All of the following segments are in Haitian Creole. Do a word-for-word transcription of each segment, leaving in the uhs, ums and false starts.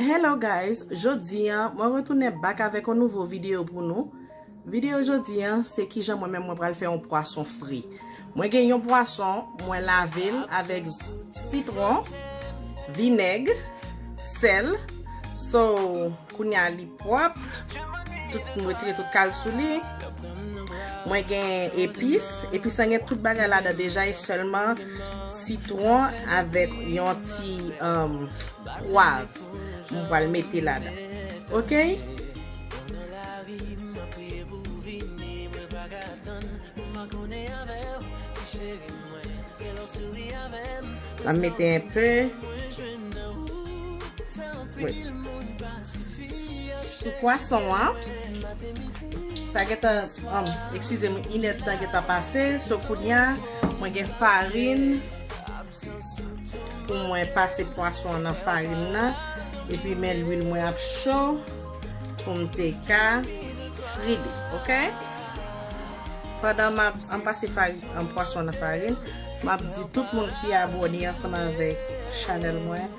Hello guys, jodi a mwen retounen back avèk yon nouvo videyo pou nou. Videyo jodi a se kijan mwen menm mwen pral fè yon pwason fri. Mwen gen yon pwason, mwen lave l avèk sitwon, vinèg, sèl. So, kounye a li pwòp. Tout, m retire tout kal sou li. Mwen gen epis. Epis lan gen tout bagay ladan deja, e sèlman sitwon avèk yon ti, um, pwav. Mwen pral mete ladan. Oke? Mwen mete enpe. Wi. Sou pwason an, sa gentan, um, eskize m, inèdtan gentan pase. So, kounye a, mwen gen farin pou mwen pase pwason an nan farin nan. Epi, men lwil mwen ap cho pou m te ka fri li, oke? Pandan m ap, m pase farin, an pwason nan farin, m ap di tout moun ki abòne ansanm avèk chanèl mwen,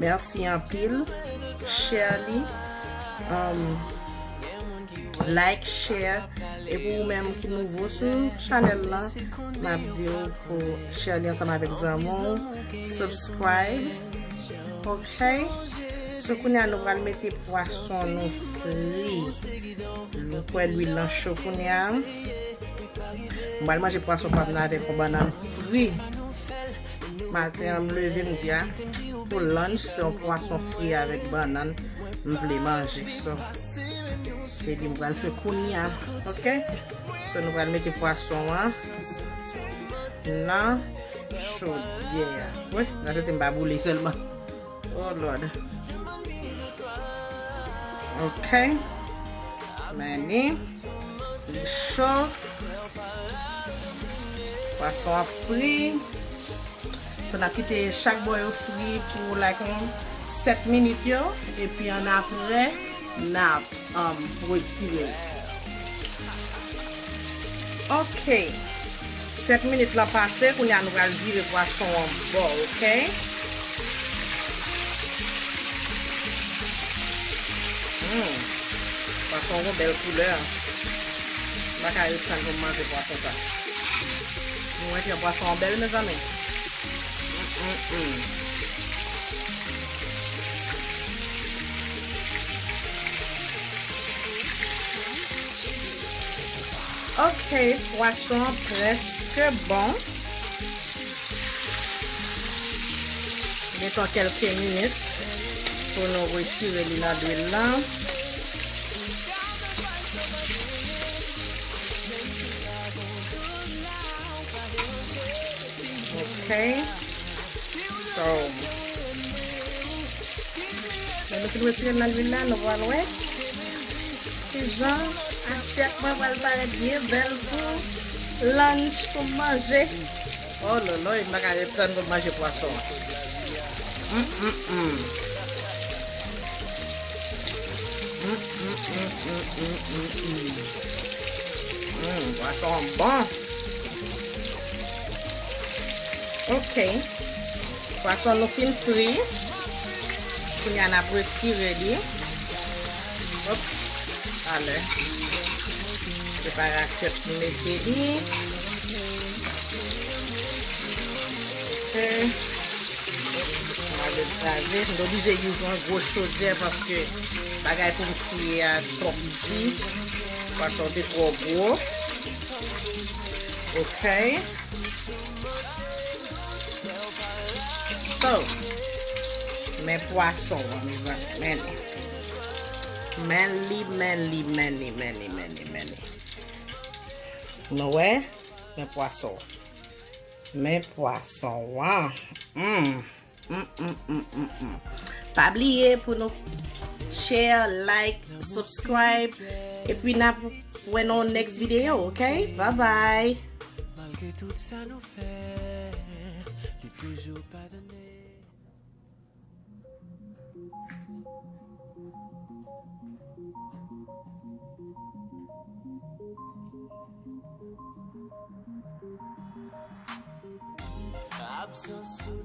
mèsi anpil. Share li, um, like, share. E pou ou menm ki nouvo sou chanèl la, m ap di w pou share li ansanm avèk zanmi w, subscribe. Oke? So, kounye a, nou pral mete pwason nou fri. Nou kwè lwil lan cho kounye a. M pral manje pwason pa m nan avèk yon bannann fri. Maten an, m leve, m di, a, pou lunch, se yon pwason fri avèk bannann m vle manje. So, se li m pral fè kounye a. Oke? So, nou pral mete pwason an nan chodyè a. Wi, nan chodyè m pa boule sèlman. Oh Lord. Oke. Men li. Li cho. Pwason ap fri. So, n ap kite chak bò yo fri pou, like, yon sèt minit yo. Epi, annapre, n ap, um, retire. Oke. Sèt minit lan pase, kounye a nou pral vire pwason an bò, oke? Hmm. Pwason an gon bèl koulè. M pa ka ret tann pou m manje pwason sa. Nou wè jan pwason an bèl, mezanmi. Mm, mm, mm. Oke, pwason an prèske bon. Gentan kèlke minit pou nou retire li nan lwil lan. Oke. So, lè nou fin retire l nan lwil la, nou pral wè kijan asyèt mwen pral parèt byen bèl pou lunch, pou manje. Oh lolo, m pa ka ret tann pou m manje pwason. Mm, mm, mm. Mm, mm, mm. Mm, pwason an bon. Oke. Pwason nou fin fri. Kounye a n ap retire li. Hop. Alè. Prepare asyèt pou mete li. Oke. Mwen al kraze. M te oblije use yon gwo chodyè paske bagay pou m fri a twò piti. Pwason te twò gwo. Oke. So, men pwason an, mezanmi. Men li. Men li, men li, men li, men li, men li, men li, men li. Nou wè? Men pwason. Men pwason an. Mm. Mm, mm, mm, mm, mm. Pa bliye pou nou share, like, subscribe. Epi n ap wè nan yon next video, oke? Bye bye. Malgre tout sa nou fè, li toujou padone. Absans ou